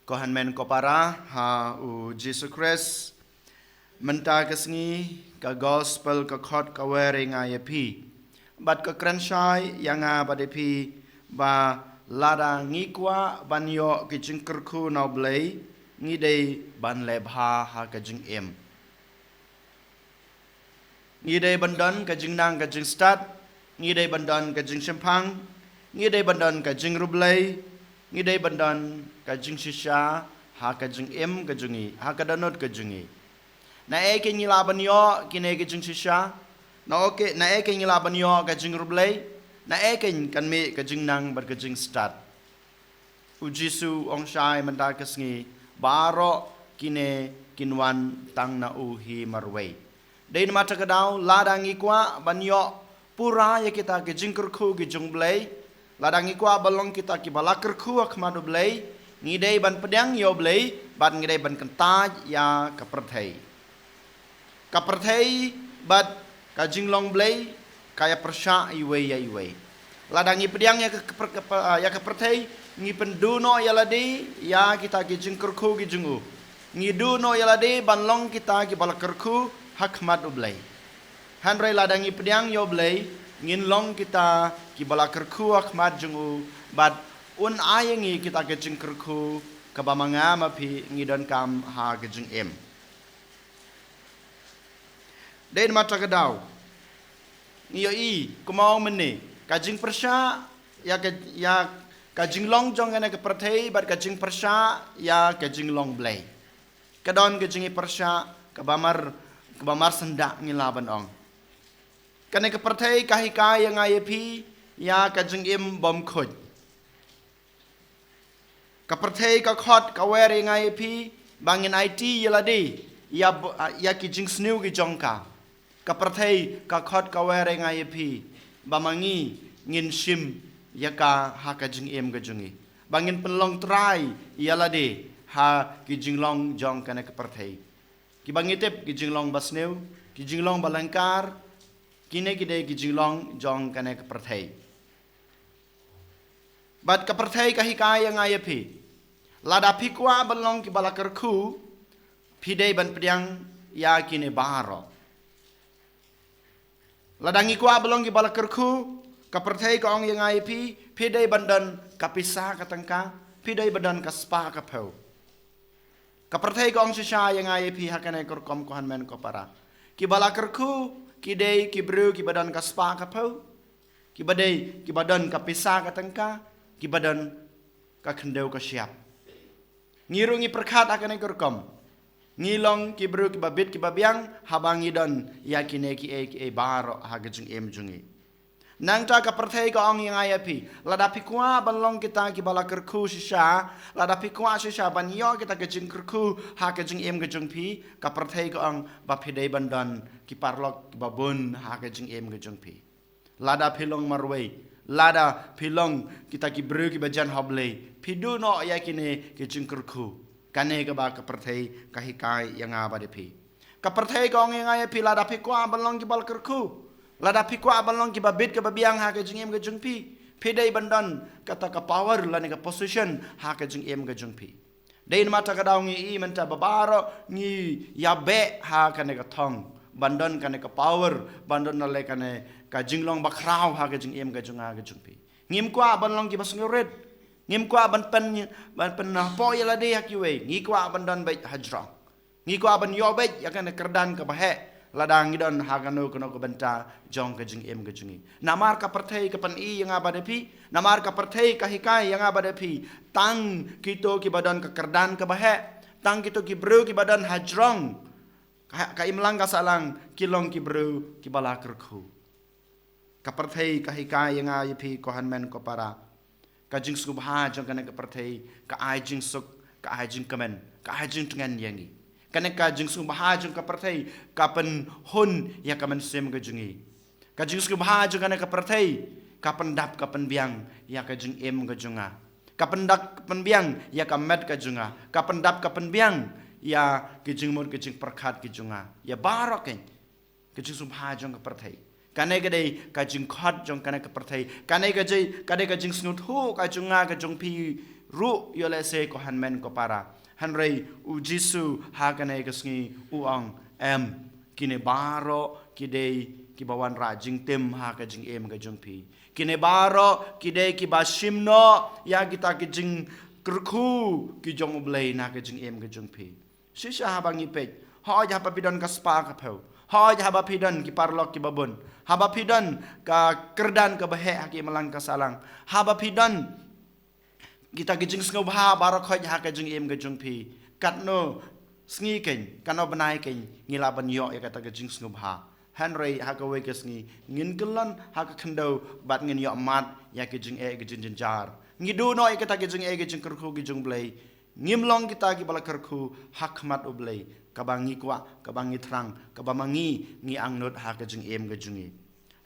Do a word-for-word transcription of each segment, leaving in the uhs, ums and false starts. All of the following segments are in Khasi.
Ko hynmen ko para ha u Jisu Khrist, mynta ka sngi ka gospel ka khot ka wer ïa nga ïa phi. Bad ka kren shai ïa nga bad ïa phi ba lada ngi kwah ban ïoh ki jingkyrkhu na u Blei, ngi dei ban leh bha ha ka jingim. Ngi dei ban don ka jingnang ka jingstad, ngi dei ban don ka jingshemphang, ngi dei ban don ka jingriewblei, ngi dei ban don ka jingshisha ha ka jingim ka jong ngi, ha ka dohnud ka jong ngi. Na ei keiñ ngi lah ban ïoh kine ka jingshisha? Na o ke, na ei keiñ ngi lah ban ïoh ka jingriewblei? Na ei keiñ kan mih ka jingnang bad ka jingstad? U Jisu u ong shai mynta ka sngi, baroh kine kin wan tang na u hi marwei. Dei namar kata ka daw, lada ngi kwah ban ïoh pura ïa kita ki jingkyrkhu ki jong u Blei, lada ngi kwah ban long kita kiba la kyrkhu ha khmat u Blei, ngi dei ban pdiang ïa u Blei, bad ngi dei ban kyntait ïa ka pyrthei. Ka pyrthei bad ka jinglong Blei ka ïa pyrshah iwei ïa iwei. Lada ngi pdiang ïa ka, ka pyr-, ka py-, ah, ïa ka pyrthei, ngi pynduh noh ïa lade ïa kita ki jingkyrkhu ki jong u. Ngi duh noh ïa lade ban long kita kiba la kyrkhu ha khmat u Blei. Hynrei lada ngi pdiang ïa u Blei, ngin long kita kiba la kyrkhu ha khmat jong u, bad un ai ïa ngi kita ki jingkyrkhu kaba ma nga ma phi ngi donkam ha ka jingim. Dei namar kata ka daw, ngi ïohi kumno mynne ka jingpyrshah ïa ka, ïa ka jinglong jong kane ka pyrthei bad ka jingpyrshah ïa ka jinglong Blei. Ka don ka jingpyrshah kaba mar, kaba mar syndah ngi lah ban ong. Kane ka pyrthei ka hikai ïa nga ïa phi ïa ka jingim bymkhuid. Ka pyrthei ka khot ka wer ïa nga ïa phi ba ngin aiti ïa lade ïa b-, ïa ki jingsniew ki jong ka. Ka pyrthei ka khot ka wer ïa nga ïa phi ba ma ngi ngin shim ïa ka ha ka jingim ka jong ngi, ba ngin pynlong trai ïa lade ha ki jinglong jong kane ka pyrthei. Kiba ngi tip ki jinglong basniew, ki jinglong balyngkar, kine ki dei ki jinglong jong kane ka pyrthei. Bad ka pyrthei ka hikai ïa nga ïa phi, lada phi kwah ban long kiba la kyrkhu, phi dei ban pdiang ïa kine baroh. Lada ngi kwah ban long kiba la kyrkhu, ka pyrthei ka ong ïa nga ïa phi, phi dei ban don ka pisa ka tyngka, phi dei ban don ka spah ka phew. Ka pyrthei ka ong shisha ïa nga ïa phi ha kane ka rukom, ko hynmen ko para. Kiba la kyrkhu ki dei ki briew kiba don ka spah ka phew, kiba dei kiba don ka pisa ka tyngka, kiba don ka khyndew ka shyiap. Ngi ruh ngi pyrkhat ha kane ka rukom. Ngi long ki briew kiba bit kiba biang haba ngi don ïa kine kiei kiei baroh ha ka jingim jong ngi. Nangta ka pyrthei ka ong ïa nga ïa phi, lada phi kwah ban long kita kiba la kyrkhu shisha, lada phi kwah shisha ban ïoh kita ki jingkyrkhu ha ka jingim ka jong phi, ka pyrthei ka ong ba phi dei ban don ki paralok kiba bun ha ka jingim ka jong phi. Lada phi long marwei, lada phi long kita ki briew kiba jan ha u Blei, phi duh noh ïa kine ki jingkyrkhu. Kane kaba ka pyrthei ka hikai ïa nga bad ïa phi. Ka pyrthei ka ong ïa nga ïa phi, lada phi kwah ban long kiba la kyrkhu, lada phi kwah ban long kiba bit kiba biang ha ka jingim ka jong phi, phi dei ban don kata ka power lane ka position ha ka jingim ka jong phi. Dei namar kata ka daw ngi i mynta ba baroh ngi ïa beh ha kane ka thong ban don kane ka power, ban don na leh kane ka jinglong bakhraw ha ka jingim ka jong nga ka jong phi. Ngim kwah ban long kiba sngewrit. Ngim kwah ban pyn, ban pynhapoh ïa lade ha kiwei. Ngi kwah ban don beit hajrong. Ngi kwah ban ïoh beit ïa kane ka kyrdan kaba heh lada ngi don ha kano kano ka bynta jong ka jingim ka jong ngi. Namar ka pyrthei ka pyni ïa nga bad ïa phi, namar ka pyrthei ka hikai ïa nga bad ïa phi, tang kito kiba don ka kyrdan kaba heh, tang kito ki briew kiba don hajrong, ka, ka imlang ka sahlang ki long ki briew kiba la kyrkhu. Ka pyrthei ka hikai ïa nga ïa phi, ko hynmen ko para. Ka jingsngewbha jong kane ka pyrthei ka ai jingsuk, ka ai jingkmen, ka ai jingtngen ïa ngi. Kane ka jingsngewbha jong ka pyrthei ka pynhun ïa ka mynsiem ka jong ngi. Ka jingsngewbha jong kane ka pyrthei ka pyndap ka pynbiang ïa ka jingim ka jong nga. Ka pyndap ka pynbiang ïa ka met ka jong nga. Ka pyndap ka pynbiang ïa ki jingmut ki jingpyrkhat ki jong nga. Ïa baroh keiñ. Ka jingsngewbha jong ka pyrthei. Kane ka dei ka jingkhot jong kane ka pyrthei. Kane ka dei, ka dei ka jingsngewthuh ka jong nga ka jong phi, ruh ïoh lehse ko hynmen ko para. Hynrei u Jisu ha kane ka sngi u ong, em, kine baroh ki dei kiba wanrah jingtim ha ka jingim ka jong phi. Kine baroh ki dei kiba shim noh ïa kita ki jingkyrkhu ki jong U Blei na ka jingim ka jong phi. Shisha haba ngi peit, hooid haba phi don ka spah ka phew, hooid haba phi don ki paralok kiba bun, haba phi don ka kyrdan kaba heh ha ki imlang ka sahlang, haba phi don kita ki jingsngewbha baroh khoit ha ka jingim ka jong phi, katno sngi kein, katno bnai kein ngi lah ban ïoh ïa kata ka jingsngewbha. Hynrei ha kawei ka sngi ngin kyllon ha ka khyndew bad ngin ïoh mad ïa ki jingeh ki jingjynjar. Ngi duh noh ïa kita ki jingeh ki jingkyrkhu ki jong U Blei. Ngim long kita kiba la kyrkhu ha khmat U Blei, kaba ngi kwah, kaba ngi thrang, kaba ma ngi ngi angnud ha ka jingim ka jong ngi.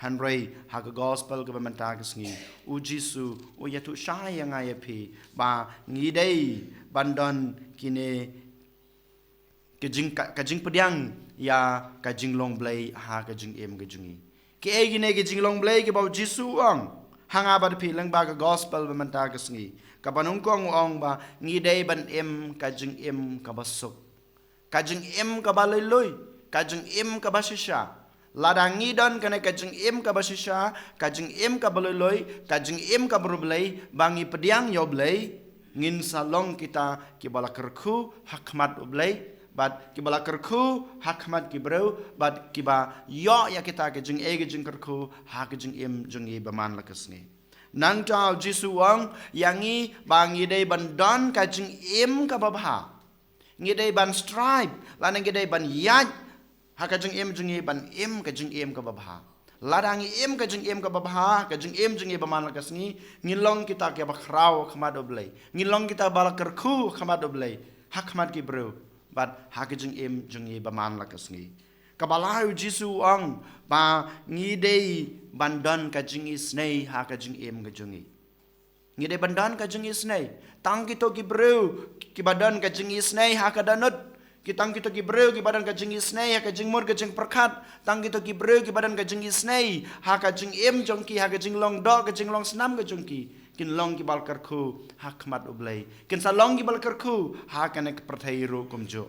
Hynrei ha ka gospel kaba mynta ka sngi, u Jisu u ïathuh shai ïa nga ïa phi ba ngi dei ban don kine ka jing, ka, ka jingpdiang ïa ka jinglong Blei ha ka jingim ka jong ngi. Kiei kine ki jinglong Blei kiba u Jisu u ong ha nga bad phi lyngba ka gospel ba mynta ka sngi? Kaba nyngkong u ong ba ngi dei ban im ka jingim kaba suk, ka jingim kaba lui lui, ka jingim kaba shisha. Lada ngi don kane ka jingim kaba shisha, ka jingim kaba lui lui, ka jingim kaba riewblei, ba ngi pdiang ïa U Blei, ngin sa long kita kiba la kyrkhu ha khmat U Blei, bad kiba la kyrkhu ha khmat ki briew, bad kiba ïoh ïa kita ki jingeh ki jingkyrkhu ha ka jingim jong ngi ba man la ka sngi. Nangta u Jisu u ong ïa ngi ba ngi dei ban don ka jingim kaba bha. Ngi dei ban strive, lane ngi dei ban ïaid ha ka jingim jong ngi ban im ka jingim kaba bha. Lada ngi im ka jingim kaba bha, ka jingim jong ngi ba man la ka sngi, ngin long kita kiba khraw ha khmat U Blei. Ngin long kita ba la kyrkhu ha khmat U Blei, ha khmat ki briew, bad ha ka jingim jong ngi ba man la ka sngi. Kaba lai u Jisu u ong ba ngi dei ban don ka jingisynei ha ka jingim ka jong ngi. Ngi dei ban don ka jingisynei. Tang kito ki briew kiba don ka jingisynei ha ka dohnud. Ki tang kito ki briew kiba don ka jingisynei ha ka jingmut ka jingpyrkhat. Tang kito ki briew kiba don ka jingisynei ha ka jingim jong ki, ha ka jinglong doh ka jinglong snam ka jong ki, kin long kiba la kyrkhu ha khmat U Blei. Kin sa long kiba la kyrkhu ha kane ka pyrthei ruh kumjuh.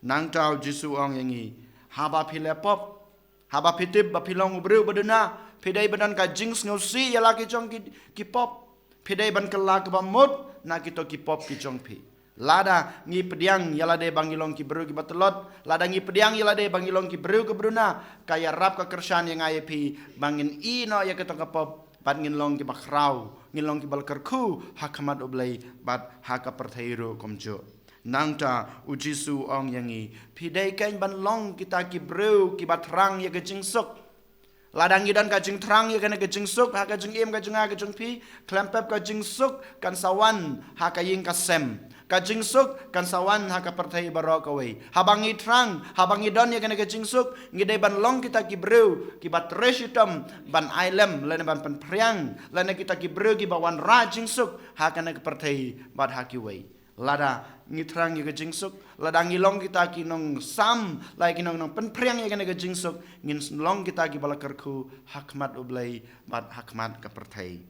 Nangta u Jisu u ong ïa ngi, haba phi leh pop, haba phi tip ba phi long u briew ba duna, phi dei ban don ka jingsngewsih ïa la ki jong ki, ki pop. Phi dei ban kylla kaba mut na kito ki pop ki jong phi. Lada ngi pdiang ïa lade ba ngi long ki briew kiba tlot, lada ngi pdiang ïa lade ba ngi long ki briew kiba duna, ka ïarap ka kyrshan ïa nga ïa phi ba ngin ïeh noh ïa kito ka pop, bad ngin long kiba khraw, ngin long kiba la kyrkhu ha khmat U Blei bad ha ka pyrthei ruh kumjuh. Nangta u Jisu u ong ïa ngi, phi dei kein ban long kita ki briew kiba thrang ïa ka jingsuk. Lada ngi don ka jingthrang ïa kane ka jingsuk ha ka jingim ka jong nga ka jong phi, khlem pep ka jingsuk kan sa wan ha ka ïing ka sem. Ka jingsuk kan sa wan ha ka pyrthei baroh kawei. Haba ngi thrang, haba ngi don ïa kane ka jingsuk, ngi dei ban long kita ki briew kiba trei shitom ban ailem lane ban pynphriang, lane kita ki briew kiba wanrah jingsuk ha kane ka pyrthei bad ha kiwei. Lada ngi thrang ïa ka jingsuk, lada ngi long kita ki nongsam, lada ki nong, nongpynphriang ïa kane ka jingsuk, ngin long kita kiba la kyrkhu ha khmat U Blei bad ha khmat ka pyrthei.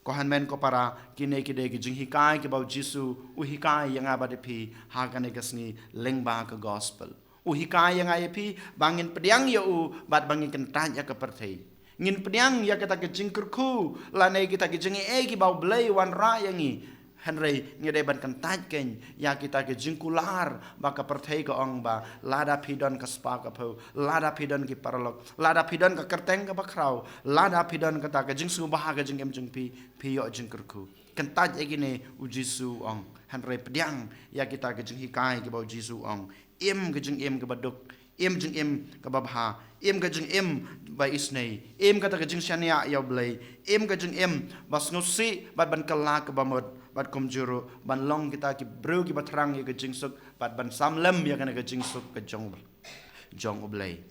Ko hynmen ko para, kine ki dei ki jinghikai kiba u Jisu u hikai ïa nga bad ïa phi ha kane ka sngi lyngba ka gospel. U hikai ïa nga ïa phi ba ngin pdiang ïa u bad ba ngin kyntait ïa ka pyrthei. Ngin pdiang ïa kita ki jingkyrkhu lane kita ki jingeh kiba U Blei u wanrah ïa ngi. Hynrei ngi dei ban kyntait kein ïa kita ki jingkular ba ka pyrthei ka ong ba lada phi don ka spah ka phew, lada phi don ki paralok, lada phi don ka kyrteng kaba khraw, lada phi don kata ka jingsngewbha ha ka jingim jong phi, phi ïoh jingkyrkhu. Kyntait ïa kine u Jisu u ong. Hynrei pdiang ïa kita ki jinghikai kiba u Jisu u ong. Im ka jingim kaba duk, im jingim kaba bha, im ka jingim ba isynei, im kata ka jingshaniah ïa U Blei, im ka jingim ba sngewsih bad ban kylla kaba mut, bad kumjuh ruh ban long kita ki briew kiba thrang ïa ka jingsuk bad ban sam lem ïa kane ka jingsuk ka jong, jong U Blei.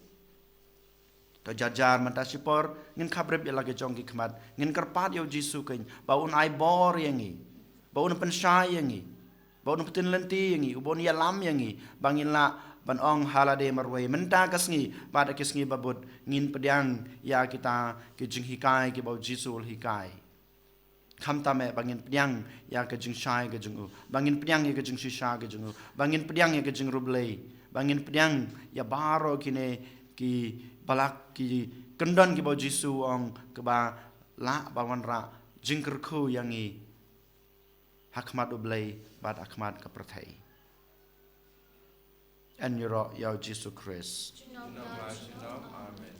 To jar jar mynta shipor ngin khaprip ïa la ki jong ki khmat, ngin kyrpad ïa u Jisu kein ba un ai bor ïa ngi, ba un pynshai ïa ngi, ba un pyntip lynti ïa ngi, uba un ïalam ïa ngi ba ngin lah ban ong ha lade marwei mynta ka sngi bad ha ki sngi ba bud ngin pdiang ïa kita ki jinghikai kiba u Jisu u la hikai. Khamtam eh ba ngin pdiang ïa ka jingshai ka jong u, ba ngin pdiang ïa ka jingshisha ka jong u, ba ngin pdiang ïa ka jingriewblei, ba ngin pdiang ïa baroh kine ki balak ki kyndon kiba u Jisu u ong kiba lah ban wanrah jingkyrkhu ïa ngi ha khmat u Blei bad ha khmat ka pyrthei. Yn ïaroh ïa u Jisu Khrist. Amen.